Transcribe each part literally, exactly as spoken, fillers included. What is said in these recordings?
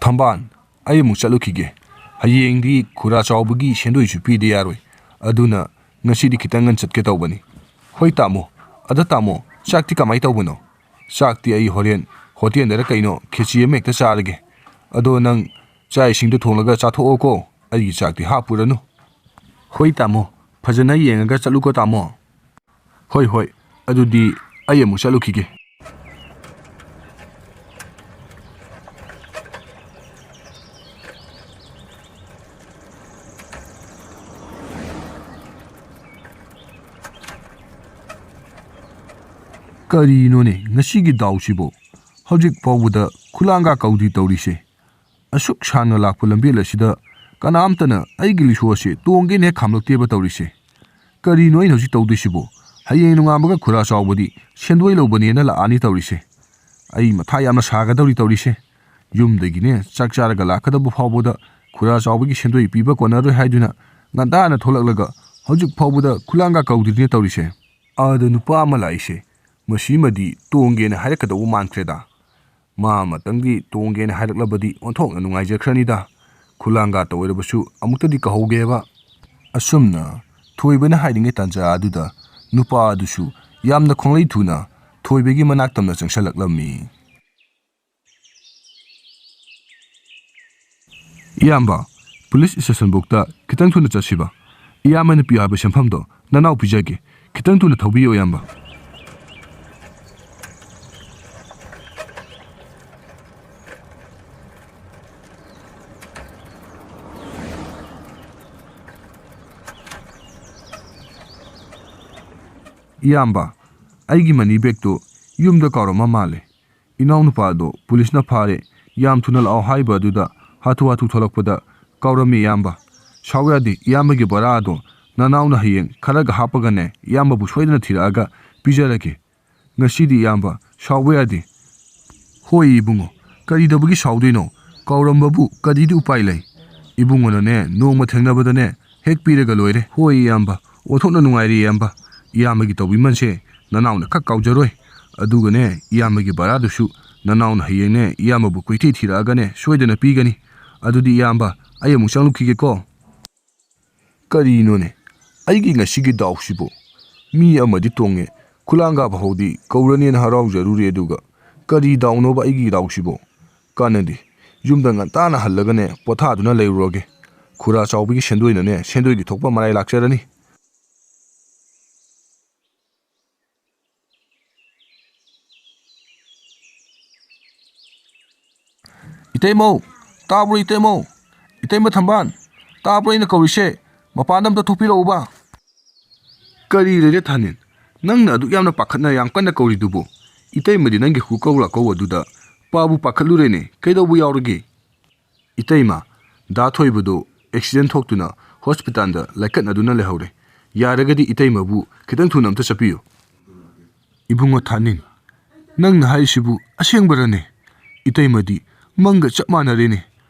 ꯊꯝꯕꯥꯜ, ꯑꯩ ꯑꯃꯨꯛ ꯆꯠꯂꯨꯈꯤꯒꯦ꯫ ꯍꯌꯦꯡꯗꯤ ꯈꯨꯔꯥ ꯆꯥꯎꯕꯒꯤ ꯁꯦꯟꯗꯣꯏꯁꯨ ꯄꯤꯗ ꯌꯥꯔꯣꯏ꯫ ꯑꯗꯨꯅ ꯉꯁꯤꯗꯤ ꯈꯤꯇꯪ ꯉꯟꯅ ꯆꯠꯀꯦ ꯇꯧꯕꯅꯤ꯫ ꯍꯣꯏ ꯇꯥꯃꯣ꯫ ꯑꯗ ꯇꯥꯃꯣ, ꯆꯥꯛꯇꯤ ꯀꯃꯥꯏ ꯇꯧꯕꯅꯣ? ꯆꯥꯛꯇꯤ ꯑꯩ ꯍꯣꯔꯦꯟ ꯍꯣꯇꯦꯜꯗꯔ ꯀꯩꯅꯣ ꯈꯦꯆꯤ ꯑꯃ ꯍꯦꯛꯇ ꯆꯥꯔꯒꯦ꯫ ꯑꯗꯣ ꯅꯪ ꯆꯥꯛ ꯏꯁꯤꯡꯗꯣ ꯊꯣꯡꯂꯒ ꯆꯥꯊꯣꯛꯑꯣꯀꯣ꯫ ꯑꯩꯒꯤ ꯆꯥꯛꯇꯤ ꯍꯥꯞꯄꯨꯔꯅꯨ꯫ ꯍꯣꯏ ꯇꯥꯃꯣ꯫ ꯐꯖꯅ ꯌꯦꯡꯉꯒ ꯆꯠꯂꯨꯀꯣ ꯇꯥꯃꯣ꯫ ꯍꯣꯏ, ꯍꯣꯏ꯫ ꯑꯗꯨꯗꯤ ꯑꯩ ꯑꯃꯨꯛ ꯆꯠꯂꯨꯈꯤꯒꯦ꯫ ꯀꯔꯤꯅꯣꯅꯦ ꯉꯁꯤꯒꯤ ꯗꯥꯎꯁꯤꯕꯣ? ꯍꯧꯖꯤꯛ ꯐꯥꯎꯕꯗ ꯈꯨꯂꯥꯡꯒ ꯀꯧꯗ꯭ꯔꯤ ꯇꯧꯔꯤꯁꯦ꯫ ꯑꯁꯨꯛ ꯁꯥꯡꯅ ꯂꯥꯛꯄ ꯂꯝꯕꯦꯜ ꯑꯁꯤꯗ ꯀꯅꯥꯝꯇꯅ ꯑꯩꯒꯤ ꯔꯤꯛꯁꯣ ꯑꯁꯤ ꯇꯣꯡꯒꯦꯅ ꯍꯦꯛ ꯈꯥꯝꯂꯛꯇꯦꯕ ꯇꯧꯔꯤꯁꯦ꯫ ꯀꯔꯤꯅꯣ ꯑꯩꯅ ꯍꯧꯖꯤꯛ ꯇꯧꯗꯣꯏꯁꯤꯕꯣ? ꯍꯌꯦꯡ ꯅꯣꯡꯉꯥꯟꯕꯒ ꯈꯨꯔꯥ ꯆꯥꯎꯕꯗꯤ ꯁꯦꯟꯗꯣꯏ ꯂꯧꯕꯅꯦꯅ ꯂꯥꯛꯑꯅꯤ ꯇꯧꯔꯤꯁꯦ꯫ ꯑꯩ ꯃꯊꯥ ꯌꯥꯝꯅ ꯁꯥꯒꯗꯧꯔꯤ ꯇꯧꯔꯤꯁꯦ꯫ ꯌꯨꯝꯗꯒꯤꯅꯦ ꯆꯥꯛ ꯆꯥꯔꯒ ꯂꯥꯛꯀꯗꯕ ꯐꯥꯎꯕꯗ ꯈꯨꯔꯥ ꯆꯥꯎꯕꯒꯤ ꯁꯦꯟꯗꯣꯏ ꯄꯤꯕ ꯀꯣꯟꯅꯔꯣꯏ ꯍꯥꯏꯗꯨꯅ ꯉꯟꯇꯥꯅ ꯊꯣꯛꯂꯛꯂꯒ ꯍꯧꯖꯤꯛ ꯐꯥꯎꯕꯗ ꯈꯨꯂꯥꯡꯒ ꯀꯧꯗ꯭ꯔꯤꯅꯦ ꯇꯧꯔꯤꯁꯦ꯫ ꯑꯥꯗ ꯅꯨꯄꯥ ꯑꯃ ꯂꯥꯛꯏꯁꯦ꯫ ꯃꯁꯤꯃꯗꯤ ꯇꯣꯡꯒꯦꯅ ꯍꯥꯏꯔꯛꯀꯗꯧꯕ ꯃꯥꯟꯈ꯭ꯔꯦꯗ꯫ ꯃꯥ ꯑꯃꯇꯪꯗꯤ ꯇꯣꯡꯒꯦꯅ ꯍꯥꯏꯔꯛꯂꯕꯗꯤ ꯑꯣꯟꯊꯣꯛꯅ ꯅꯨꯡꯉꯥꯏꯖꯈ꯭ꯔꯅꯤꯗ꯫ ꯈꯨꯂꯥꯡꯒꯥꯠꯇ ꯑꯣꯏꯔꯕꯁꯨ ꯑꯃꯨꯛꯇꯗꯤ ꯀꯧꯍꯧꯒꯦꯕ꯫ ꯑꯁꯨꯝꯅ ꯊꯣꯏꯕꯅ ꯍꯥꯏꯔꯤꯉꯩ ꯇꯥꯟꯖꯥ ꯑꯗꯨꯗ ꯅꯨꯄꯥ ꯑꯗꯨꯁꯨ ꯌꯥꯝꯅ ꯈꯣꯡꯂꯩ ꯊꯨꯅ ꯊꯣꯏꯕꯒꯤ ꯃꯅꯥꯛ ꯇꯝꯅ ꯆꯪꯁꯤꯜꯂꯛꯂꯝꯃꯤ꯫ ꯏꯌꯥꯝꯕ, ꯄꯨꯂꯤꯁ ꯏꯁꯇꯦꯁꯟꯕꯨꯛꯇ ꯈꯤꯇꯪ ꯊꯨꯅ ꯆꯠꯁꯤꯕ꯫ ꯏꯌꯥꯝꯕꯅ ꯄꯤꯌꯨ ꯍꯥꯏꯕ ꯁꯦꯟꯐꯝꯗꯣ ꯅꯅꯥꯎ ꯄꯤꯖꯒꯦ꯫ ꯈꯤꯇꯪ ꯊꯨꯅ ꯊꯧꯕꯤꯌꯣ, ꯏꯌꯥꯝꯕ꯫ ꯏꯌꯥꯝꯕ, ꯑꯩꯒꯤ ꯃꯅꯤ ꯕꯦꯒꯇꯨ ꯌꯨꯝꯗ ꯀꯥꯎꯔꯝꯃ ꯃꯥꯜꯂꯦ꯫ ꯏꯅꯥꯎꯅꯨꯄꯥꯗꯣ ꯄꯨꯂꯤꯁꯅ ꯐꯥꯔꯦ, ꯌꯥꯝ ꯊꯨꯅ ꯂꯥꯛꯑꯣ ꯍꯥꯏꯕ ꯑꯗꯨꯗ ꯍꯥꯊꯨ ꯍꯥꯊꯨ ꯊꯣꯛꯂꯛꯄꯗ ꯀꯥꯎꯔꯝꯃꯤ ꯏꯌꯥꯝꯕ꯫ ꯁꯥꯎ ꯌꯥꯗꯦ, ꯏꯌꯥꯝꯕꯒꯤ ꯕꯔꯥꯗꯣ ꯅꯅꯥꯎꯅ ꯍꯌꯦꯡ ꯈꯔꯒ ꯍꯥꯞꯄꯒꯅꯦ ꯏꯌꯥꯝꯕꯕꯨ ꯁꯣꯏꯗꯅ ꯊꯤꯔꯛꯑꯒ ꯄꯤꯖꯔꯒꯦ꯫ ꯉꯁꯤꯗꯤ ꯏꯌꯥꯝꯕ ꯁꯥꯎꯕ ꯌꯥꯗꯦ꯫ ꯍꯣꯏ ꯏꯕꯨꯡꯉꯣ, ꯀꯔꯤ ꯇꯧꯕꯒꯤ ꯁꯥꯎꯗꯣꯏꯅꯣ? ꯀꯥꯎꯔꯝꯕꯕꯨ ꯀꯔꯤꯗꯤ ꯎꯄꯥꯏ ꯂꯩ? ꯏꯕꯨꯡꯉꯣꯅꯅꯦ ꯅꯣꯡꯃ ꯊꯦꯡꯅꯕꯗꯅꯦ ꯍꯦꯛ ꯄꯤꯔꯒ ꯂꯣꯏꯔꯦ꯫ ꯍꯣꯏ ꯏꯌꯥꯝꯕ, ꯑꯣꯟꯊꯣꯛꯅ ꯅꯨꯡꯉꯥꯏꯔꯦ ꯏꯌꯥꯝꯕ꯫ ꯏꯌꯥꯝꯕꯒꯤ ꯇꯧꯕꯤꯃꯜꯁꯦ ꯅꯅꯥꯎꯅ ꯈꯛ ꯀꯥꯎꯖꯔꯣꯏ꯫ ꯑꯗꯨꯒꯅꯦ ꯏꯌꯥꯝꯕꯒꯤ ꯕꯔꯥꯗꯨꯁꯨ "ꯅꯅꯥꯎꯅ ꯍꯌꯦꯡꯅꯦ ꯏꯌꯥꯝꯕꯕꯨ ꯀꯣꯏꯊꯤ ꯊꯤꯔꯛꯑꯒꯅꯦ ꯁꯣꯏꯗꯅ ꯄꯤꯒꯅꯤ꯫ ꯑꯗꯨꯗꯤ ꯏꯌꯥꯝꯕ, ꯑꯩ ꯑꯃꯨꯛ ꯆꯪꯂꯨꯈꯤꯒꯦꯀꯣ꯫" ꯀꯔꯤꯅꯣꯅꯦ? ꯑꯩꯒꯤ ꯉꯁꯤꯒꯤ ꯗꯥꯎꯁꯤꯕꯨ꯫ ꯃꯤ ꯑꯃꯗꯤ ꯇꯣꯡꯉꯦ, ꯈꯨꯂꯥꯡꯒꯥꯕ ꯐꯥꯎꯗꯤ ꯀꯧꯔꯅꯦꯅ ꯍꯔꯥꯎꯖꯔꯨꯔꯦ, ꯑꯗꯨꯒ ꯀꯔꯤ ꯗꯥꯎꯅꯣꯕ ꯑꯩꯒꯤ ꯗꯥꯎꯁꯤꯕꯨ? ꯀꯥꯟꯅꯗꯦ, ꯌꯨꯝꯗ ꯉꯟꯇꯥꯅ ꯍꯜꯂꯒꯅꯦ ꯄꯣꯊꯥꯗꯨꯅ ꯂꯩꯔꯨꯔꯒꯦ꯫ ꯈꯨꯔꯥ ꯆꯥꯎꯕꯒꯤ ꯁꯦꯟꯗꯣꯏꯅꯅꯦ ꯁꯦꯟꯗꯣꯏꯒꯤ ꯊꯣꯛꯄ ꯃꯔꯥꯏ ꯂꯥꯛꯆꯔꯅꯤ꯫ "ꯏꯇꯩꯃꯧ, ꯇꯥꯕ꯭ꯔꯣ ꯏꯇꯩꯃꯧ? ꯏꯇꯩꯃ ꯊꯝꯕꯥꯜ, ꯇꯥꯕ꯭ꯔꯣ ꯑꯩꯅ ꯀꯧꯔꯤꯁꯦ? ꯃꯄꯥꯟꯗ ꯑꯝꯇ ꯊꯣꯛꯄꯤꯔꯛꯎꯕ꯫" "ꯀꯔꯤ ꯂꯩꯔꯦ ꯊꯥꯅꯤꯜ? ꯅꯪꯅ ꯑꯗꯨꯛ ꯌꯥꯝꯅ ꯄꯥꯈꯠꯅ ꯌꯥꯝ ꯀꯟꯅ ꯀꯧꯔꯤꯗꯨꯕꯨ? ꯏꯇꯩꯃꯗꯤ ꯅꯪꯒꯤ ꯍꯨ ꯀꯧ ꯂꯥꯛꯀꯧ ꯑꯗꯨꯗ ꯄꯥꯕꯨ ꯄꯥꯈꯠꯂꯨꯔꯦꯅꯦ꯫ ꯀꯩꯗꯧꯕ ꯌꯥꯎꯔꯒꯦ?" "ꯏꯇꯩꯃ, ꯗꯥ ꯊꯣꯏꯕꯗꯨ ꯑꯦꯛꯁꯤꯗꯦꯟ ꯊꯣꯛꯇꯨꯅ ꯍꯣꯁꯄꯤꯇꯥꯜꯗ ꯂꯥꯏꯀꯠꯅꯗꯨꯅ ꯂꯩꯍꯧꯔꯦ꯫ ꯌꯥꯔꯒꯗꯤ ꯏꯇꯩꯃꯕꯨ ꯈꯤꯇꯪ ꯊꯨꯅ ꯑꯝꯇ ꯆꯠꯄꯤꯌꯨ꯫" "ꯏꯕꯨꯡꯉꯣ ꯊꯥꯅꯤꯜ, ꯅꯪꯅ ꯍꯥꯏꯔꯤꯁꯤꯕꯨ ꯑꯁꯦꯡꯕꯔꯅꯦ? ꯏꯇꯩꯃꯗꯤ ꯃꯪꯒ ꯆꯞ ꯃꯥꯟꯅꯔꯦꯅꯦ꯫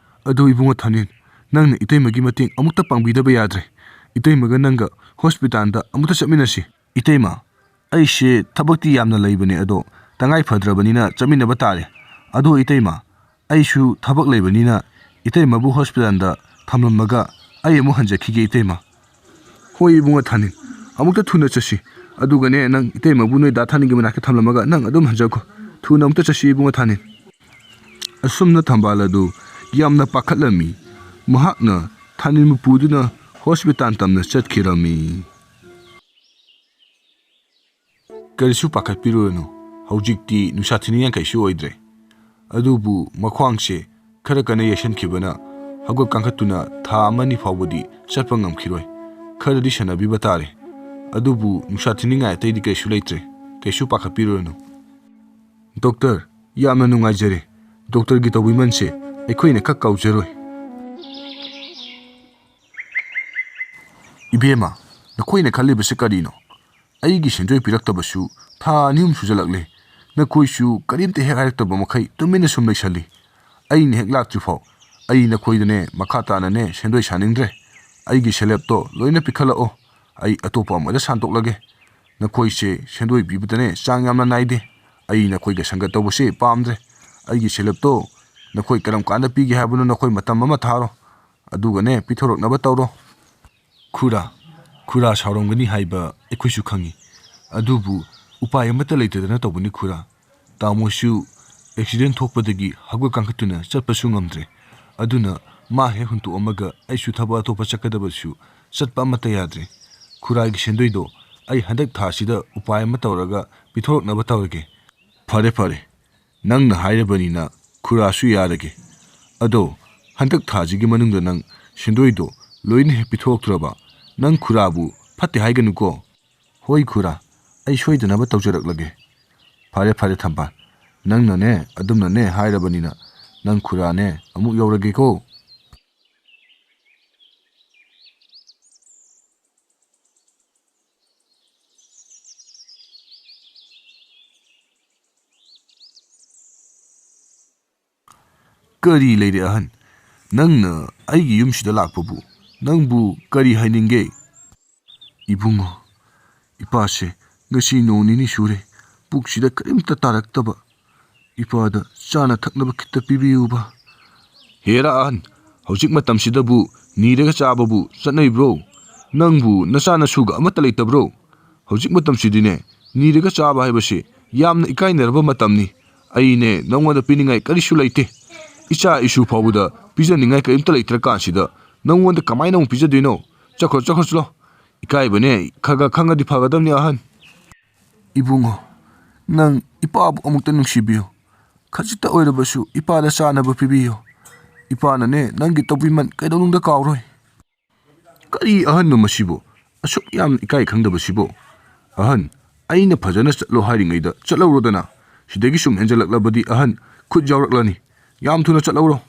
ꯑꯗꯨ ꯏꯕꯨꯡꯉꯣ ꯊꯥꯅꯤꯜ, ꯅꯪꯅ ꯏꯇꯩꯃꯒꯤ ꯃꯇꯦꯡ ꯑꯃꯨꯛꯇ ꯄꯥꯡꯕꯤꯗꯕ ꯌꯥꯗ꯭ꯔꯦ꯫ ꯏꯇꯩꯃꯒ ꯅꯪꯒ ꯍꯣꯁꯄꯤꯇꯥꯜꯗ ꯑꯃꯨꯛꯇ ꯆꯠꯃꯤꯟꯅꯁꯤ꯫" "ꯏꯇꯩꯃ, ꯑꯩꯁꯦ ꯊꯕꯛꯇꯤ ꯌꯥꯝꯅ ꯂꯩꯕꯅꯦ, ꯑꯗꯣ ꯇꯉꯥꯏ ꯐꯗ꯭ꯔꯕꯅꯤꯅ ꯆꯠꯃꯤꯟꯅꯕ ꯇꯥꯔꯦ꯫ ꯑꯗꯣ ꯏꯇꯩꯃ, ꯑꯩꯁꯨ ꯊꯕꯛ ꯂꯩꯕꯅꯤꯅ ꯏꯇꯩꯃꯕꯨ ꯍꯣꯁꯄꯤꯇꯥꯜꯗ ꯊꯝꯂꯝꯃꯒ ꯑꯩ ꯑꯃꯨꯛ ꯍꯟꯖꯈꯤꯒꯦ ꯏꯇꯩꯃ꯫" "ꯍꯣꯏ ꯏꯕꯨꯡꯉꯣ ꯊꯥꯅꯤꯜ, ꯑꯃꯨꯛꯇ ꯊꯨꯅ ꯆꯠꯁꯤ꯫ ꯑꯗꯨꯒꯅꯦ, ꯅꯪ ꯏꯇꯩꯃꯕꯨ ꯅꯣꯏ ꯗꯥ ꯊꯥꯅꯤꯜꯒꯤ ꯃꯅꯥꯛꯇ ꯊꯝꯂꯝꯃꯒ ꯅꯪ ꯑꯗꯨꯝ ꯍꯟꯖꯈꯣ꯫ ꯊꯨꯅ ꯑꯃꯨꯛꯇ ꯆꯠꯁꯤ ꯏꯕꯨꯡꯉꯣ ꯊꯥꯅꯤꯜ꯫" ꯑꯁꯨꯝꯅ ꯊꯝꯕꯥꯜ ꯑꯗꯨ ꯌꯥꯝꯅ ꯄꯥꯈꯠꯂꯝꯃꯤ꯫ ꯃꯍꯥꯛꯅ ꯊꯥꯅꯤꯜꯕꯨ ꯄꯨꯗꯨꯅ ꯍꯣꯁꯄꯤꯇꯥꯜ ꯇꯝꯅ ꯆꯠꯈꯤꯔꯝꯃꯤ꯫ ꯀꯔꯤꯁꯨ ꯄꯥꯈꯠꯄꯤꯔꯨꯔꯅꯨ, ꯍꯧꯖꯤꯛꯇꯤ ꯅꯨꯡꯁꯥ ꯊꯤꯅꯤꯡꯉꯥꯏ ꯀꯩꯁꯨ ꯑꯣꯏꯗ꯭ꯔꯦ꯫ ꯑꯗꯨꯕꯨ ꯃꯈ꯭ꯋꯥꯡꯁꯦ ꯈꯔ ꯀꯟꯅ ꯌꯩꯁꯟꯈꯤꯕꯅ ꯍꯧꯒꯠ ꯀꯥꯡꯈꯠꯇꯨꯅ ꯊꯥ ꯑꯃꯅꯤ ꯐꯥꯎꯕꯗꯤ ꯆꯠꯄ ꯉꯝꯈꯤꯔꯣꯏ꯫ ꯈꯔꯗꯤ ꯁꯦꯟꯅꯕꯤꯕ ꯇꯥꯔꯦ꯫ ꯑꯗꯨꯕꯨ ꯅꯨꯡꯁꯥ ꯊꯤꯅꯤꯡꯉꯥꯏ ꯑꯇꯩꯗꯤ ꯀꯩꯁꯨ ꯂꯩꯇ꯭ꯔꯦ꯫ ꯀꯩꯁꯨ ꯄꯥꯈꯠꯄꯤꯔꯨꯔꯅꯨ꯫ ꯗꯣꯛꯇꯔ, ꯌꯥꯝꯅ ꯅꯨꯡꯉꯥꯏꯖꯔꯦ꯫ ꯗꯣꯛꯇꯔꯒꯤ ꯇꯧꯕꯤꯃꯜꯁꯦ ꯑꯩꯈꯣꯏꯅ ꯈꯛ ꯀꯥꯎꯖꯔꯣꯏ꯫ ꯏꯕꯦꯝꯃ, ꯅꯈꯣꯏꯅ ꯈꯜꯂꯤꯕꯁꯤ ꯀꯔꯤꯅꯣ? ꯑꯩꯒꯤ ꯁꯦꯟꯗꯣꯏ ꯄꯤꯔꯛꯇꯕꯁꯨ ꯊꯥ ꯑꯅꯤ ꯑꯍꯨꯝ ꯁꯨꯖꯜꯂꯛꯂꯦ꯫ ꯅꯈꯣꯏꯁꯨ ꯀꯔꯤꯝꯇ ꯍꯦꯛ ꯍꯥꯏꯔꯛꯇꯕ ꯃꯈꯩ ꯇꯨꯃꯤꯟꯅ ꯁꯨꯝ ꯂꯩꯁꯜꯂꯤ꯫ ꯑꯩꯅ ꯍꯦꯛ ꯂꯥꯛꯇ꯭ꯔꯤꯐꯥꯎ ꯑꯩ ꯅꯈꯣꯏꯗꯅꯦ ꯃꯈꯥ ꯇꯥꯅꯅꯦ ꯁꯦꯟꯗꯣꯏ ꯁꯥꯅꯤꯡꯗ꯭ꯔꯦ꯫ ꯑꯩꯒꯤ ꯁꯦꯜꯐ ꯍꯦꯜꯞꯇꯣ ꯂꯣꯏꯅ ꯄꯤꯈꯠꯂꯛꯑꯣ꯫ ꯑꯩ ꯑꯇꯣꯞꯄ ꯑꯃꯗ ꯁꯥꯟꯗꯣꯛꯂꯒꯦ꯫ ꯅꯈꯣꯏꯁꯦ ꯁꯦꯟꯗꯣꯏ ꯄꯤꯕꯗꯅꯦ ꯆꯥꯡ ꯌꯥꯝꯅ ꯅꯥꯏꯗꯦ꯫ ꯑꯩ ꯅꯈꯣꯏꯒ ꯁꯪꯒ ꯇꯧꯕꯁꯤ ꯄꯥꯝꯗ꯭ꯔꯦ꯫ ꯑꯩꯒꯤ ꯁꯦꯜꯂꯞꯇꯣ ꯅꯈꯣꯏ ꯀꯔꯝ ꯀꯥꯟꯗ ꯄꯤꯒꯦ ꯍꯥꯏꯕꯅꯣ, ꯅꯈꯣꯏ ꯃꯇꯝ ꯑꯃ ꯊꯥꯔꯣ, ꯑꯗꯨꯒꯅꯦ ꯄꯤꯊꯣꯔꯛꯅꯕ ꯇꯧꯔꯣ꯫ ꯈꯨꯔꯥ, ꯈꯨꯔꯥ ꯁꯥꯎꯔꯝꯒꯅꯤ ꯍꯥꯏꯕ ꯑꯩꯈꯣꯏꯁꯨ ꯈꯪꯏ, ꯑꯗꯨꯕꯨ ꯎꯄꯥꯏ ꯑꯃꯠꯇ ꯂꯩꯇꯗꯅ ꯇꯧꯕꯅꯤ ꯈꯨꯔꯥ꯫ ꯇꯥꯃꯣꯁꯨ ꯑꯦꯛꯁꯤꯗꯦꯟ ꯊꯣꯛꯄꯗꯒꯤ ꯍꯧꯒꯠ ꯀꯥꯡꯈꯠꯇꯨꯅ ꯆꯠꯄꯁꯨ ꯉꯝꯗ꯭ꯔꯦ꯫ ꯑꯗꯨꯅ ꯃꯥ ꯍꯦꯛ ꯍꯨꯟꯇꯣꯛꯑꯝꯃꯒ ꯑꯩꯁꯨ ꯊꯕꯛ ꯑꯇꯣꯞꯄ ꯆꯠꯀꯗꯕꯁꯨ ꯆꯠꯄ ꯑꯃꯠꯇ ꯌꯥꯗ꯭ꯔꯦ꯫ ꯈꯨꯔꯥꯒꯤ ꯁꯦꯟꯗꯣꯏꯗꯣ ꯑꯩ ꯍꯟꯗꯛ ꯊꯥꯁꯤꯗ ꯎꯄꯥꯏ ꯑꯃ ꯇꯧꯔꯒ ꯄꯤꯊꯣꯔꯛꯅꯕ ꯇꯧꯔꯒꯦ꯫ ꯐꯔꯦ, ꯐꯔꯦ꯫ ꯅꯪꯅ ꯍꯥꯏꯔꯕꯅꯤꯅ ꯈꯨꯔꯥꯁꯨ ꯌꯥꯔꯒꯦ꯫ ꯑꯗꯣ ꯍꯟꯗꯛ ꯊꯥꯁꯤꯒꯤ ꯃꯅꯨꯡꯗ ꯅꯪ ꯁꯦꯟꯗꯣꯏꯗꯣ ꯂꯣꯏꯅ ꯍꯦꯛ ꯄꯤꯊꯣꯛꯇ꯭ꯔꯕ ꯅꯪ ꯈꯨꯔꯥꯕꯨ ꯐꯠꯇꯦ ꯍꯥꯏꯒꯅꯨꯀꯣ꯫ ꯍꯣꯏ ꯈꯨꯔꯥ, ꯑꯩ ꯁꯣꯏꯗꯅꯕ ꯇꯧꯖꯔꯛꯂꯒꯦ꯫ ꯐꯔꯦ, ꯐꯔꯦ ꯊꯝꯕꯥꯜ, ꯅꯪꯅꯅꯦ ꯑꯗꯨꯝꯅꯅꯦ ꯍꯥꯏꯔꯕꯅꯤꯅ ꯅꯪ ꯈꯨꯔꯥꯅꯦ ꯑꯃꯨꯛ ꯌꯧꯔꯒꯦꯀꯣ꯫ ꯀꯔꯤ ꯂꯩꯔꯦ ꯑꯍꯟ? ꯅꯪꯅ ꯑꯩꯒꯤ ꯌꯨꯝꯁꯤꯗ ꯂꯥꯛꯄꯕꯨ ꯅꯪꯕꯨ ꯀꯔꯤ ꯍꯥꯏꯅꯤꯡꯒꯦ? ꯏꯕꯨꯡꯉꯣ, ꯏꯄꯥꯁꯦ ꯉꯁꯤ ꯅꯣꯡ ꯅꯤꯅꯤ ꯁꯨꯔꯦ ꯄꯨꯛꯁꯤꯗ ꯀꯔꯤꯝꯇ ꯇꯥꯔꯛꯇꯕ꯫ ꯏꯄꯥꯗ ꯆꯥꯅ ꯊꯛꯅꯕ ꯈꯤꯇ ꯄꯤꯕꯤꯌꯨꯕ꯫ ꯍꯦꯔꯥ ꯑꯍꯟ, ꯍꯧꯖꯤꯛ ꯃꯇꯝꯁꯤꯗꯕꯨ ꯅꯤꯔꯒ ꯆꯥꯕꯕꯨ ꯆꯠꯅꯔꯤꯕ꯭ꯔꯣ? ꯅꯪꯕꯨ ꯅꯆꯥ ꯅꯁꯨꯒ ꯑꯃꯠꯇ ꯂꯩꯇꯕ꯭ꯔꯣ? ꯍꯧꯖꯤꯛ ꯃꯇꯝꯁꯤꯗꯤꯅꯦ, ꯅꯤꯔꯒ ꯆꯥꯕ ꯍꯥꯏꯕꯁꯤ ꯌꯥꯝꯅ ꯏꯀꯥꯏꯅꯔꯕ ꯃꯇꯝꯅꯤ꯫ ꯑꯩꯅꯦ ꯅꯪꯉꯣꯟꯗ ꯄꯤꯅꯤꯡꯉꯥꯏ ꯀꯔꯤꯁꯨ ꯂꯩꯇꯦ꯫ ꯏꯆꯥ ꯏꯁꯨ ꯐꯥꯎꯕꯗ ꯄꯤꯖꯅꯤꯡꯉꯥꯏ ꯀꯔꯤꯝꯇ ꯂꯩꯇ꯭ꯔꯀꯥꯟꯁꯤꯗ ꯅꯪꯉꯣꯟꯗ ꯀꯃꯥꯏꯅ ꯑꯃꯨꯛ ꯄꯤꯖꯗꯣꯏꯅꯣ? ꯆꯠꯈ꯭ꯔꯣ, ꯆꯠꯈ꯭ꯔꯣ, ꯆꯠꯂꯣ꯫ ꯏꯀꯥꯏꯕꯅꯦ ꯈꯔ ꯈꯔ ꯈꯪꯉꯗꯤ ꯐꯒꯗꯕꯅꯤ ꯑꯍꯟ꯫ ꯏꯕꯨꯡꯉꯣ, ꯅꯪ ꯏꯄꯥꯕꯨ ꯑꯃꯨꯛꯇ ꯅꯨꯡꯁꯤꯕꯤꯌꯨ꯫ ꯈꯖꯤꯛꯇ ꯑꯣꯏꯔꯕꯁꯨ ꯏꯄꯥꯗ ꯆꯥꯅꯕ ꯄꯤꯕꯤꯌꯨ꯫ ꯏꯄꯥꯅꯅꯦ ꯅꯪꯒꯤ ꯇꯧꯕꯤꯃꯜ ꯀꯩꯗꯧꯅꯨꯡꯗ ꯀꯥꯎꯔꯣꯏ꯫ ꯀꯔꯤ ꯑꯍꯟꯅꯣ ꯃꯁꯤꯕꯨ? ꯑꯁꯨꯛ ꯌꯥꯝꯅ ꯏꯀꯥꯏ ꯈꯪꯗꯕꯁꯤꯕꯨ? ꯑꯍꯟ, ꯑꯩꯅ ꯐꯖꯅ ꯆꯠꯂꯣ ꯍꯥꯏꯔꯤꯉꯩꯗ ꯆꯠꯍꯧꯔꯣꯗꯅ꯫ ꯁꯤꯗꯒꯤ ꯁꯨꯝ ꯍꯦꯟꯖꯜꯂꯛꯂꯕꯗꯤ ꯑꯍꯟ ꯈꯨꯠ ꯌꯥꯎꯔꯛꯂꯅꯤ꯫ ꯌꯥꯝ ꯊꯨꯅ ꯆꯠꯍꯧꯔꯣ꯫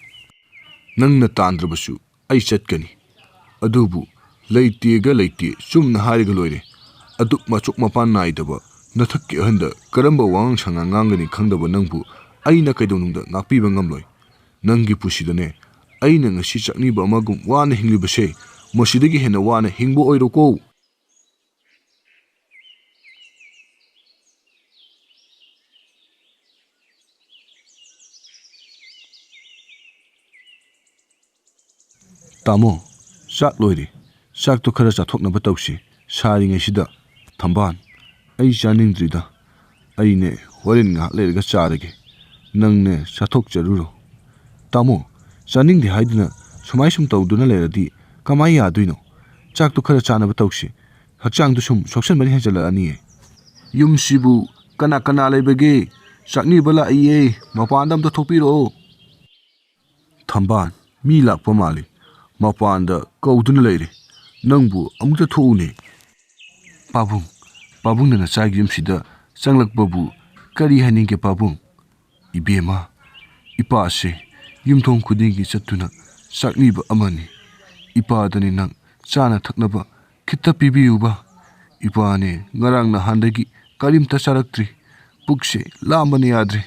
ꯅꯪꯅ ꯇꯥꯟꯗ꯭ꯔꯕꯁꯨ ꯑꯩ ꯆꯠꯀꯅꯤ꯫ ꯑꯗꯨꯕꯨ ꯂꯩꯇꯦꯒ ꯂꯩꯇꯦ ꯆꯨꯝꯅ ꯍꯥꯏꯔꯒ ꯂꯣꯏꯔꯦ꯫ ꯑꯗꯨꯛ ꯃꯆꯣꯛ ꯃꯄꯥꯟ ꯅꯥꯏꯗꯕ ꯅꯊꯛꯀꯤ ꯑꯍꯟꯗ ꯀꯔꯝꯕ ꯋꯥꯉꯥꯡ ꯁꯉꯥꯡ ꯉꯥꯡꯒꯅꯤ ꯈꯪꯗꯕ ꯅꯪꯕꯨ ꯑꯩꯅ ꯀꯩꯗꯧꯅꯨꯡꯗ ꯉꯥꯛꯄꯤꯕ ꯉꯝꯂꯣꯏ꯫ ꯅꯪꯒꯤ ꯄꯨꯟꯁꯤꯗꯅꯦ, ꯑꯩꯅ ꯉꯁꯤ ꯆꯥꯛꯅꯤꯕ ꯑꯃꯒꯨꯝ ꯋꯥꯅ ꯍꯤꯡꯂꯤꯕꯁꯦ, ꯃꯁꯤꯗꯒꯤ ꯍꯦꯟꯅ ꯋꯥꯅ ꯍꯤꯡꯕ ꯑꯣꯏꯔꯣꯀꯣ꯫ "ꯇꯥꯃꯣ, ꯆꯥꯛ ꯂꯣꯏꯔꯦ꯫ ꯆꯥꯛꯇꯣ ꯈꯔ ꯆꯥꯊꯣꯛꯅꯕ ꯇꯧꯁꯤ꯫ ꯁꯥꯔꯤꯉꯩꯁꯤꯗ꯫ ꯊꯝꯕꯥꯜ, ꯑꯩ ꯆꯥꯅꯤꯡꯗ꯭ꯔꯤꯗ꯫ ꯑꯩꯅꯦ, ꯍꯣꯔꯦꯟ ꯉꯥꯏꯍꯥꯛ ꯂꯩꯔꯒ ꯆꯥꯔꯒꯦ꯫ ꯅꯪꯅꯦ, ꯆꯥꯊꯣꯛꯆꯔꯨꯔꯣ꯫" "ꯇꯥꯃꯣ, ꯆꯥꯅꯤꯡꯗꯦ ꯍꯥꯏꯗꯨꯅ ꯁꯨꯃꯥꯏ ꯁꯨꯝ ꯇꯧꯗꯨꯅ ꯂꯩꯔꯗꯤ ꯀꯃꯥꯏ ꯌꯥꯗꯣꯏꯅꯣ? ꯆꯥꯛꯇꯣ ꯈꯔ ꯆꯥꯅꯕ ꯇꯧꯁꯤ꯫ ꯍꯛꯆꯥꯡꯗꯣ ꯁꯨꯝ ꯁꯣꯛꯆꯟꯕꯅ ꯍꯦꯟꯖꯜꯂꯛꯑꯅꯤꯌꯦ꯫" "ꯌꯨꯝꯁꯤꯕꯨ ꯀꯅꯥ ꯀꯅꯥ ꯂꯩꯕꯒꯦ? ꯆꯥꯛꯅꯤꯕ ꯂꯥꯛꯏꯌꯦ꯫ ꯃꯄꯥꯟꯗ ꯑꯝꯇ ꯊꯣꯛꯄꯤꯔꯛꯑꯣ꯫" "ꯊꯝꯕꯥꯜ, ꯃꯤ ꯂꯥꯛꯄ ꯃꯥꯜꯂꯤ꯫ ꯃꯄꯥꯟꯗ ꯀꯧꯗꯨꯅ ꯂꯩꯔꯦ꯫ ꯅꯪꯕꯨ ꯑꯃꯨꯛꯇ ꯊꯣꯛꯎꯅꯦ꯫" "ꯄꯥꯕꯨꯡ, ꯄꯥꯕꯨꯡꯅ ꯅꯆꯥꯒꯤ ꯌꯨꯝꯁꯤꯗ ꯆꯪꯂꯛꯄꯕꯨ ꯀꯔꯤ ꯍꯥꯏꯅꯤꯡꯒꯦ ꯄꯥꯕꯨꯡ?" "ꯏꯕꯦꯝꯃ, ꯏꯄꯥꯁꯦ ꯌꯨꯝꯊꯣꯡ ꯈꯨꯗꯤꯡꯒꯤ ꯆꯠꯇꯨꯅ ꯆꯥꯛꯅꯤꯕ ꯑꯃꯅꯤ꯫ ꯏꯄꯥꯗꯅꯤ ꯅꯪ ꯆꯥꯅ ꯊꯛꯅꯕ ꯈꯤꯇ ꯄꯤꯕꯤꯌꯨꯕ꯫ ꯏꯄꯥꯅꯦ ꯉꯔꯥꯡ ꯅꯍꯥꯟꯗꯒꯤ ꯀꯔꯤꯝꯇ ꯆꯥꯔꯛꯇ꯭ꯔꯤ꯫ ꯄꯨꯛꯁꯦ ꯂꯥꯝꯕꯅ ꯌꯥꯗ꯭ꯔꯦ꯫"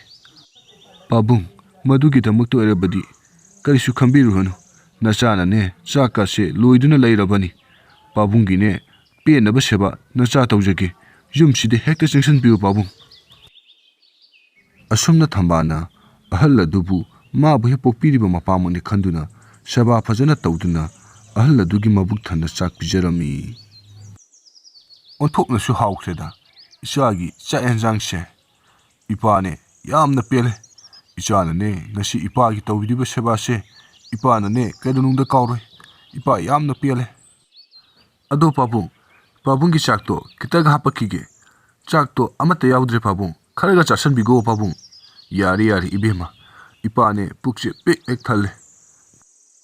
"ꯄꯥꯕꯨꯡ, ꯃꯗꯨꯒꯤꯗꯃꯛꯇ ꯑꯣꯏꯔꯕꯗꯤ ꯀꯔꯤꯁꯨ ꯈꯟꯕꯤꯔꯨꯔꯅꯨ꯫ ꯅꯆꯥꯅꯅꯦ ꯆꯥꯛꯀꯁꯦ ꯂꯣꯏꯗꯨꯅ ꯂꯩꯔꯕꯅꯤ꯫ ꯄꯥꯕꯨꯡꯒꯤꯅꯦ ꯄꯦꯟꯅꯕ ꯁꯦꯕꯥ ꯅꯆꯥ ꯇꯧꯖꯒꯦ꯫ ꯌꯨꯝꯁꯤꯗ ꯍꯦꯛꯇ ꯆꯪꯁꯤꯟꯕꯤꯌꯨ ꯄꯥꯕꯨꯡ꯫" ꯑꯁꯨꯝꯅ ꯊꯝꯕꯥꯜꯅ ꯑꯍꯜ ꯑꯗꯨꯕꯨ ꯃꯥꯕꯨ ꯍꯦꯛ ꯄꯣꯛꯄꯤꯔꯤꯕ ꯃꯄꯥꯃꯛꯅꯤ ꯈꯟꯗꯨꯅ ꯁꯦꯕꯥ ꯐꯖꯅ ꯇꯧꯗꯨꯅ ꯑꯍꯜ ꯑꯗꯨꯒꯤ ꯃꯕꯨꯛ ꯊꯟꯅ ꯆꯥꯛ ꯄꯤꯖꯔꯝꯃꯤ꯫ ꯑꯣꯟꯊꯣꯛꯅꯁꯨ ꯍꯥꯎꯈ꯭ꯔꯦꯗ ꯏꯆꯥꯒꯤ ꯆꯥꯛ ꯌꯦꯟꯁꯥꯡꯁꯦ꯫ ꯏꯄꯥꯅꯦ ꯌꯥꯝꯅ ꯄꯦꯜꯂꯦ꯫ ꯏꯆꯥꯅꯅꯦ ꯉꯁꯤ ꯏꯄꯥꯒꯤ ꯇꯧꯕꯤꯔꯤꯕ ꯁꯦꯕꯥꯁꯦ ꯏꯄꯥꯅꯅꯦ ꯀꯩꯗꯧꯅꯨꯡꯗ ꯀꯥꯎꯔꯣꯏ꯫ ꯏꯄꯥ ꯌꯥꯝꯅ ꯄꯦꯜꯂꯦ꯫ ꯑꯗꯣ ꯄꯥꯕꯨꯡ, ꯄꯥꯕꯨꯡꯒꯤ ꯆꯥꯛꯇꯣ ꯈꯤꯇꯒ ꯍꯥꯞꯄꯛꯈꯤꯒꯦ꯫ ꯆꯥꯛꯇꯣ ꯑꯃꯠꯇ ꯌꯥꯎꯗ꯭ꯔꯦ ꯄꯥꯕꯨꯡ꯫ ꯈꯔꯒ ꯆꯥꯁꯟꯕꯤꯈꯣ ꯄꯥꯕꯨꯡ꯫ ꯌꯥꯔꯦ, ꯌꯥꯔꯦ ꯏꯕꯦꯝꯃ꯫ ꯏꯄꯥꯅꯦ ꯄꯨꯛꯁꯦ ꯄꯤꯛ ꯍꯦꯛ ꯊꯜꯂꯦ꯫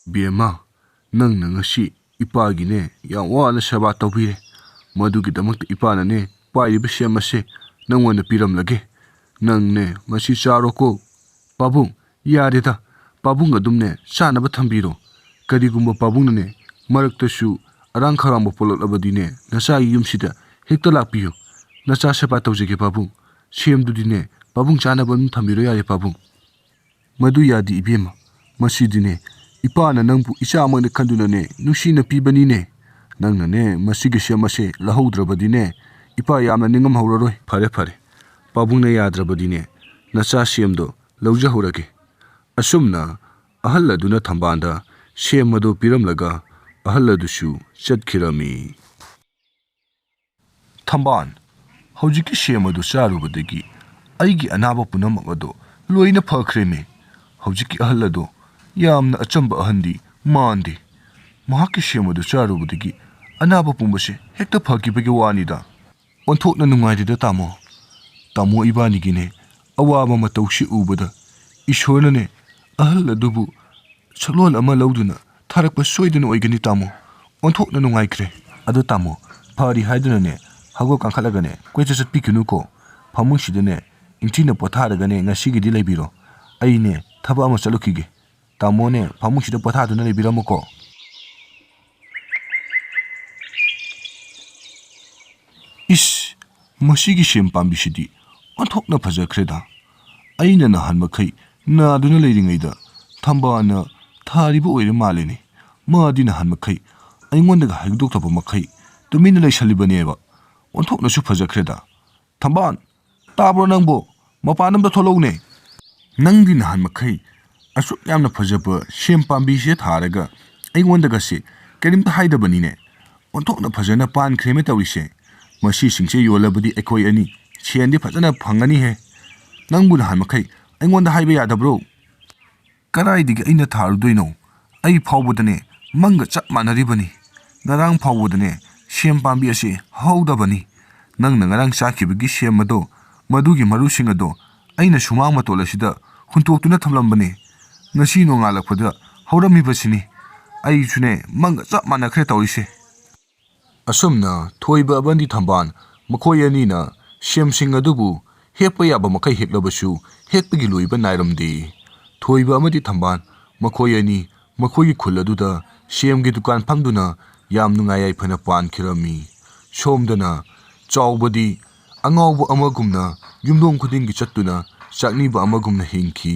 ꯏꯕꯦꯝꯃ, ꯅꯪꯅ ꯉꯁꯤ ꯏꯄꯥꯒꯤꯅꯦ ꯌꯥꯝ ꯋꯥꯅ ꯁꯦꯕꯥ ꯇꯧꯕꯤꯔꯦ꯫ ꯃꯗꯨꯒꯤꯗꯃꯛꯇ ꯏꯄꯥꯅꯅꯦ ꯄꯥꯏꯔꯤꯕ ꯁꯦꯝ ꯑꯁꯦ ꯅꯪꯉꯣꯟꯗ ꯄꯤꯔꯝꯂꯒꯦ꯫ ꯅꯪꯅꯦ ꯃꯁꯤ ꯆꯥꯔꯣꯀꯣ꯫ ꯄꯥꯕꯨꯡ, ꯌꯥꯔꯦꯗ꯫ ꯄꯥꯕꯨꯡ ꯑꯗꯨꯝꯅꯦ ꯆꯥꯅꯕ ꯊꯝꯕꯤꯔꯣ꯫ ꯀꯔꯤꯒꯨꯝꯕ ꯄꯥꯕꯨꯡꯅꯅꯦ ꯃꯔꯛꯇꯁꯨ ꯑꯔꯥꯡ ꯈꯧꯔꯥꯡꯕ ꯄꯣꯛꯂꯛꯂꯕꯗꯤꯅꯦ ꯅꯆꯥꯒꯤ ꯌꯨꯝꯁꯤꯗ ꯍꯦꯛꯇ ꯂꯥꯛꯄꯤꯌꯨ꯫ ꯅꯆꯥ ꯁꯦꯕꯥ ꯇꯧꯖꯒꯦ ꯄꯥꯕꯨꯡ꯫ ꯁꯦꯝꯗꯨꯗꯤꯅꯦ ꯄꯥꯕꯨꯡ ꯆꯥꯅꯕ ꯑꯗꯨꯝ ꯊꯝꯕꯤꯔꯣ ꯌꯥꯔꯦ ꯄꯥꯕꯨꯡ꯫ ꯃꯗꯨ ꯌꯥꯗꯦ ꯏꯕꯦꯝꯃ꯫ ꯃꯁꯤꯗꯤꯅꯦ ꯏꯄꯥꯅ ꯅꯪꯕꯨ ꯏꯆꯥꯃꯛꯅ ꯈꯟꯗꯨꯅꯅꯦ ꯅꯨꯡꯁꯤꯅ ꯄꯤꯕꯅꯤꯅꯦ꯫ ꯅꯪꯅꯅꯦ ꯃꯁꯤꯒꯤ ꯁꯦꯝ ꯑꯁꯦ ꯂꯧꯍꯧꯗ꯭ꯔꯕꯗꯤꯅꯦ ꯏꯄꯥ ꯌꯥꯝꯅ ꯅꯤꯡꯉꯝꯍꯧꯔꯔꯣꯏ꯫ ꯐꯔꯦ ꯐꯔꯦ, ꯄꯥꯕꯨꯡꯅ ꯌꯥꯗ꯭ꯔꯕꯗꯤꯅꯦ ꯅꯆꯥ ꯁꯦꯝꯗꯣ ꯂꯧꯖꯍꯧꯔꯒꯦ꯫ ꯑꯁꯨꯝꯅ ꯑꯍꯜ ꯑꯗꯨꯅ ꯊꯝꯕꯥꯜꯗ ꯁꯦꯝ ꯑꯗꯨ ꯄꯤꯔꯝꯂꯒ ꯑꯍꯜ ꯑꯗꯨꯁꯨ ꯆꯠꯈꯤꯔꯝꯃꯤ꯫ "ꯊꯝꯕꯥꯜ, ꯍꯧꯖꯤꯛꯀꯤ ꯁꯦꯝ ꯑꯗꯨ ꯆꯥꯔꯨꯕꯗꯒꯤ ꯑꯩꯒꯤ ꯑꯅꯥꯕ ꯄꯨꯝꯅꯃꯛ ꯑꯗꯨ ꯂꯣꯏꯅ ꯐꯈ꯭ꯔꯦꯅꯦ꯫ ꯍꯧꯖꯤꯛꯀꯤ ꯑꯍꯜ ꯑꯗꯨ ꯌꯥꯝꯅ ꯑꯆꯝꯕ ꯑꯍꯜꯗꯤ ꯃꯥꯟꯗꯦ꯫ ꯃꯍꯥꯛꯀꯤ ꯁꯦꯝ ꯑꯗꯨ ꯆꯥꯔꯨꯕꯗꯒꯤ ꯑꯅꯥꯕ ꯄꯨꯝꯕꯁꯦ ꯍꯦꯛꯇ ꯐꯈꯤꯕꯒꯤ ꯋꯥꯅꯤꯗ꯫ ꯑꯣꯟꯊꯣꯛꯅ ꯅꯨꯡꯉꯥꯏꯔꯦꯗ ꯇꯥꯃꯣ꯫ ꯇꯥꯃꯣ ꯏꯕꯥꯅꯤꯒꯤꯅꯦ ꯑꯋꯥꯕ ꯃꯇꯧꯁꯤ ꯎꯕꯗ ꯏꯁꯣꯔꯅꯅꯦ ꯑꯍꯜ ꯑꯗꯨꯕꯨ ꯁꯛꯂꯣꯟ ꯑꯃ ꯂꯧꯗꯨꯅ ꯊꯥꯔꯛꯄ ꯁꯣꯏꯗꯅ ꯑꯣꯏꯒꯅꯤ ꯇꯥꯃꯣ꯫ ꯑꯣꯟꯊꯣꯛꯅ ꯅꯨꯡꯉꯥꯏꯈ꯭ꯔꯦ꯫ ꯑꯗꯣ ꯇꯥꯃꯣ, ꯐꯔꯤ ꯍꯥꯏꯗꯨꯅꯅꯦ ꯍꯧꯒꯠ ꯀꯥꯡꯈꯠꯂꯒꯅꯦ ꯀꯣꯏꯆꯠ ꯆꯠꯄꯤꯒꯅꯨꯀꯣ꯫ ꯐꯃꯨꯡꯁꯤꯗꯅꯦ ꯅꯤꯡꯊꯤꯅ ꯄꯣꯊꯥꯔꯒꯅꯦ ꯉꯁꯤꯒꯤꯗꯤ ꯂꯩꯕꯤꯔꯣ꯫ ꯑꯩꯅꯦ ꯊꯕꯛ ꯑꯃ ꯆꯠꯂꯨꯈꯤꯒꯦ꯫ ꯇꯥꯃꯣꯅꯦ ꯐꯃꯨꯡꯁꯤꯗ ꯄꯣꯊꯥꯗꯨꯅ ꯂꯩꯕꯤꯔꯝꯃꯨꯀꯣ꯫ "ꯏꯁ, ꯃꯁꯤꯒꯤ ꯁꯦꯝ ꯄꯥꯝꯕꯤꯁꯤꯗꯤ ꯑꯣꯟꯊꯣꯛꯅ ꯐꯖꯈ꯭ꯔꯦꯗ꯫ ꯑꯩꯅ ꯅꯍꯥꯟ ꯃꯈꯩ ꯅꯥꯗꯨꯅ ꯂꯩꯔꯤꯉꯩꯗ ꯊꯝꯕꯥꯜꯅ ꯊꯥꯔꯤꯕ ꯑꯣꯏꯔ ꯃꯥꯜꯂꯦꯅꯦ꯫ ꯃꯥꯗꯤ ꯅꯍꯥꯟ ꯃꯈꯩ ꯑꯩꯉꯣꯟꯗꯒ ꯍꯥꯏꯗꯣꯛꯇꯕ ꯃꯈꯩ ꯇꯨꯃꯤꯟꯅ ꯂꯩꯁꯜꯂꯤꯕꯅꯦꯕ꯫ ꯑꯣꯟꯊꯣꯛꯅꯁꯨ ꯐꯖꯈ꯭ꯔꯦꯗ꯫ ꯊꯝꯕꯥꯜ, ꯇꯥꯕ꯭ꯔꯣ ꯅꯪꯕꯨ? ꯃꯄꯥꯟ ꯑꯝꯗ ꯊꯣꯛꯂꯛꯎꯅꯦ꯫ ꯅꯪꯗꯤ ꯅꯍꯥꯟ ꯃꯈꯩ ꯑꯁꯨꯛ ꯌꯥꯝꯅ ꯐꯖꯕ ꯁꯦꯝ ꯄꯥꯝꯕꯤꯁꯦ ꯊꯥꯔꯒ ꯑꯩꯉꯣꯟꯗꯒꯁꯦ ꯀꯔꯤꯝꯇ ꯍꯥꯏꯗꯕꯅꯤꯅꯦ꯫ ꯑꯣꯟꯊꯣꯛꯅ ꯐꯖꯅ ꯄꯥꯟꯈ꯭ꯔꯦꯃꯦ ꯇꯧꯔꯤꯁꯦ꯫ ꯃꯁꯤꯁꯤꯡꯁꯦ ꯌꯣꯜꯂꯕꯗꯤ ꯑꯩꯈꯣꯏ ꯑꯅꯤ ꯁꯦꯟꯗꯤ ꯐꯖꯅ ꯐꯪꯉꯅꯤꯍꯦ꯫ ꯅꯪꯕꯨ ꯅꯍꯥꯟ ꯃꯈꯩ ꯑꯩꯉꯣꯟꯗ ꯍꯥꯏꯕ ꯌꯥꯗꯕ꯭ꯔꯣ?" "ꯀꯗꯥꯏꯗꯒꯤ ꯑꯩꯅ ꯊꯥꯔꯨꯗꯣꯏꯅꯣ? ꯑꯩ ꯐꯥꯎꯕꯗꯅꯦ ꯃꯪꯒ ꯆꯞ ꯃꯥꯟꯅꯔꯤꯕꯅꯤ꯫ ꯉꯔꯥꯡ ꯐꯥꯎꯕꯗꯅꯦ ꯁꯦꯝ ꯄꯥꯝꯕꯤ ꯑꯁꯤ ꯍꯧꯗꯕꯅꯤ꯫ ꯅꯪꯅ ꯉꯔꯥꯡ ꯆꯥꯈꯤꯕꯒꯤ ꯁꯦꯝ ꯑꯗꯣ, ꯃꯗꯨꯒꯤ ꯃꯔꯨꯁꯤꯡ ꯑꯗꯣ ꯑꯩꯅ ꯁꯨꯃꯥꯡ ꯃꯇꯣꯜ ꯑꯁꯤꯗ ꯍꯨꯟꯇꯣꯛꯇꯨꯅ ꯊꯝꯂꯝꯕꯅꯤ꯫ ꯉꯁꯤ ꯅꯣꯡꯉꯥꯜꯂꯛꯄꯗ ꯍꯧꯔꯝꯃꯤꯕꯁꯤꯅꯤ꯫ ꯑꯩꯁꯨꯅꯦ ꯃꯪꯒ ꯆꯞ ꯃꯥꯟꯅꯈ꯭ꯔꯦ ꯇꯧꯔꯤꯁꯦ꯫" ꯑꯁꯨꯝꯅ ꯊꯣꯏꯕ ꯑꯃꯗꯤ ꯊꯝꯕꯥꯜ ꯃꯈꯣꯏ ꯑꯅꯤꯅ ꯁꯦꯝꯁꯤꯡ ꯑꯗꯨꯕꯨ ꯍꯦꯛꯄ ꯌꯥꯕ ꯃꯈꯩ ꯍꯦꯛꯂꯕꯁꯨ ꯍꯦꯛꯄꯒꯤ ꯂꯣꯏꯕ ꯅꯥꯏꯔꯝꯗꯦ꯫ ꯊꯣꯏꯕ ꯑꯃꯗꯤ ꯊꯝꯕꯥꯜ ꯃꯈꯣꯏ ꯑꯅꯤ ꯃꯈꯣꯏꯒꯤ ꯈꯨꯜ ꯑꯗꯨꯗ ꯁꯦꯝꯒꯤ ꯗꯨꯀꯥꯟ ꯐꯝꯗꯨꯅ ꯌꯥꯝ ꯅꯨꯡꯉꯥꯏ ꯌꯥꯏꯐꯅ ꯄꯥꯟꯈꯤꯔꯝꯃꯤ꯫ ꯁꯣꯝꯗꯅ ꯆꯥꯎꯕꯗꯤ ꯑꯉꯥꯎꯕ ꯑꯃꯒꯨꯝꯅ ꯌꯨꯝꯊꯣꯡ ꯈꯨꯗꯤꯡꯒꯤ ꯆꯠꯇꯨꯅ ꯆꯥꯛꯅꯤꯕ ꯑꯃꯒꯨꯝꯅ ꯍꯤꯡꯈꯤ꯫